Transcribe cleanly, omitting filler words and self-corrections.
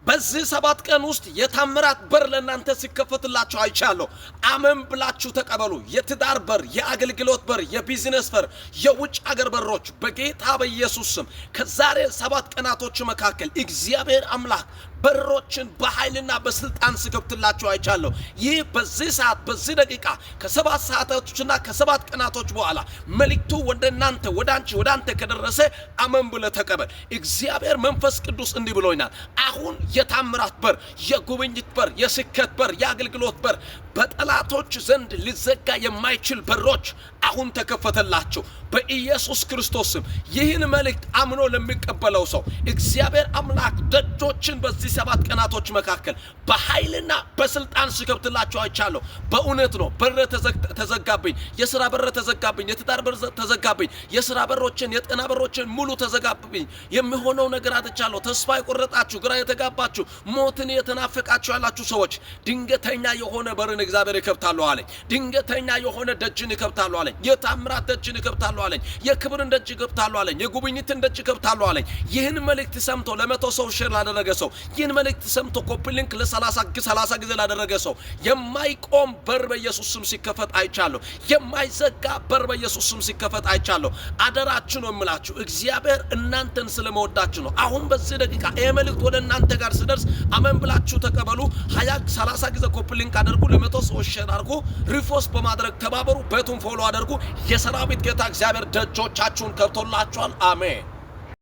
በዚህ 7 ቀን ውስጥ የታምራት በር ለእናንተ ሲከፈትላችሁ አይቻለሁ። አመን ብላችሁ ተቀበሉ። የትዳር በር፣ የአገልግሎት በር፣ የቢዝነስ በር፣ የውጭ አገር በሮች በጌታ በኢየሱስ ስም ከዛሬ 7 ቀናቶች መካከል እግዚአብሔር አምላክ በሮችን በኃይልና በስልጣን ሲከፍትላችሁ አይቻለሁ። ይህ በዚህ ሰዓት፣ በዚህ ደቂቃ፣ ከ7 ሰዓታቶችና ከ7 ቀናቶች በኋላ መልእክቱ ወደ እናንተ፣ ወደ አንቺ፣ ወደ አንተ ከደረሰ አመን ብለህ ተቀበል። እግዚአብሔር መንፈስ ቅዱስ እንዲህ ብሎኛል። አሁን የታምራት በር፣ የጉብኝት በር፣ የስኬት በር፣ የአገልግሎት በር፣ በጠላቶች ዘንድ ሊዘጋ የማይችል በሮች አሁን ተከፈተላችሁ በኢየሱስ ክርስቶስ ስም። ይህን መልእክት አምኖ ለሚቀበለው ሰው እግዚአብሔር አምላክ ደጆችን በዚህ 7 ቀናቶች መካከል በኃይልና በስልጣን ሲከፍትላችሁ አይቻለሁ። በእውነት ነው። በር ተዘጋብኝ፣ የስራ በር ተዘጋብኝ፣ የትዳር በር ተዘጋብኝ፣ የስራ በሮችን፣ የጤና በሮችን ሙሉ ተዘጋብኝ። የሚሆነው ነገር አጥቻለሁ። ተስፋ የቆረጣችሁ፣ ግራ የተጋባችሁ፣ ሞትን የተናፈቃችሁ ያላችሁ ሰዎች ድንገተኛ የሆነ በርን እግዚአብሔር ይከፍታሉ አለኝ። ድንገተኛ የሆነ ደጅን ይከፍታሉ አለኝ። የታምራት ደጅን ይከፍታሉ አለኝ። የክብርን ደጅ ይከፍታሉ አለኝ። የጉብኝትን ደጅ ይከፍታሉ አለኝ። ይህን መልእክት ሰምቶ ለ100 ሰው share ላደረገ ሰው፣ ይህን መልእክት ሰምቶ copy link ለ30 ጊዜ ላደረገ ሰው የማይቆም በር በኢየሱስ ስም ሲከፈት አይቻለሁ። የማይዘጋ በር በኢየሱስ ስም ሲከፈት አይቻለሁ። አደራችሁ ነው የምላችሁ። እግዚአብሔር እናንተን ስለመወዳችሁ ነው። አሁን በዚህ ደቂቃ ይህ መልእክት ወደ እናንተ ጋር ሲደርስ አመን ብላችሁ ተቀበሉ። 20 30 ጊዜ copy link አድርጉ። ለ100 ሰዎች share አድርጉ። Repost በማድረግ ተባበሩ። ቤቱን follow አድርጉ። የሰራዊት ጌታ እግዚአብሔር ደጆቻችሁን ከፍቶላችኋል። አሜን።